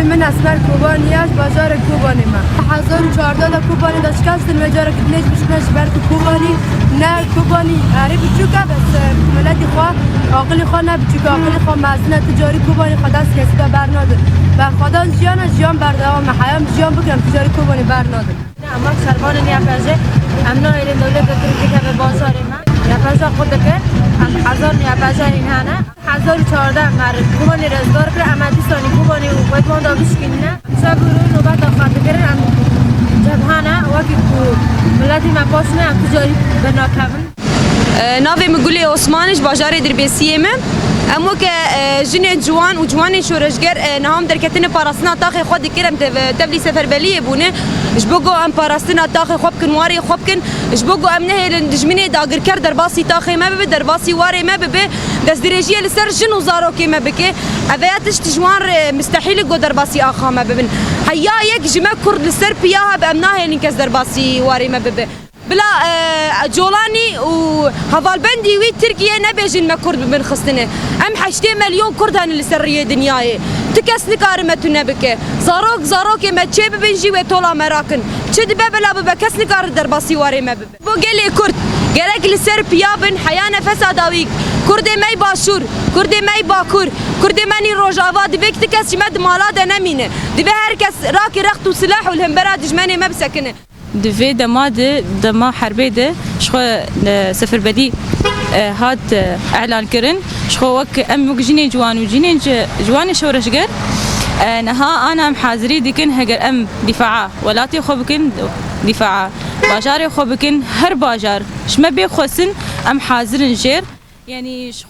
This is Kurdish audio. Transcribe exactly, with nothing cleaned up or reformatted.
Min Esmer Kobanî ye, ji bajarê Kobanê me. Hezar û çardeh de Kobanê de şikestin, vê careke dinê jî bişkine ji ber ku Kobanî ne Kobanî herî biçûk e, bes, e, miletî xwe, aqilî xwe ne biçûk e, aqilî xwe mezin e, tu carî Kobanî xwe dest kesî de bernadin. Berxwedan jiyan e, jiyan berdewam e, heya em jiyan bikin, em tu carî Kobanî bernadin. Ama şervanê YPJ, em nahêlin dewlete Tirk bikeve bajarê me. YPJ xwe dike, em hezar YPJ hîn hene. Hezar û çardeh me Kobanê rizgar kir, em dîsanî Kobanê û wê wan da bişkînine. Şev û roj nobeta xwe digirin, em cebhane, wekî ku miletî me paş ne, em tu carî bernakevin. E, navê min Gulê Osman e, ji bajarê Dirbêsiyê me. Em weke, e, jinên ciwan û ciwanên şoreşger, e, niha em derketine parastina taxê xwe dikir, em tev-, tevlî seferberiyê bûne. Ji bo ku em parastina taxê xwe bikin, warê xwe bikin, ji bo ku em nehêlin dijminê dagirker derbasî taxê me bibe, derbasî warê me bibe, destdirêjiyê li ser jin û zarokê me bike. Ev ya tişt ji wan re mistehîl e ku derbasî axa me bibin. Heya yek ji me Kurd li ser piya hebe, em nahêlin kes derbasî warê me bibe. Bila, e, Colanî û hevalbendî wî Tirkiye nebêjin me Kurd bibin xistine. Em heştê melyon Kurd hene li ser riyê dinyayê. Ti kes nikare me tune bike. Zarok, zarokê me çê bibin jî wê tola me rakin. Çi dibe bila bibe, kes nikare derbasî warê me bibe. Bo gelê Kurd, gerek li ser piya bin, heya nefesa dawî. Kurdê me yê Başûr, Kurdê me yê Bakur, Kurdê me nî Rojava, divê ti kes ji me di mala de nemîne. Divê her kes rake rext û silah û li hembera dijmenê me bisekine. Di vê dema de, dema herbê de ji xwe, e, seferberî, e, hat, e, îlan kirin. Ji xwe wek em wek jinên ciwan û jinên ci-, ciwanê şoreşger, e, niha ana em hazirî dikin, heger em dîfaa welatê xwe bikin, dîfaa bajarê xwe bikin, her bajar ji me bê xwestin, em hazir in jêr. Yanî ji xwe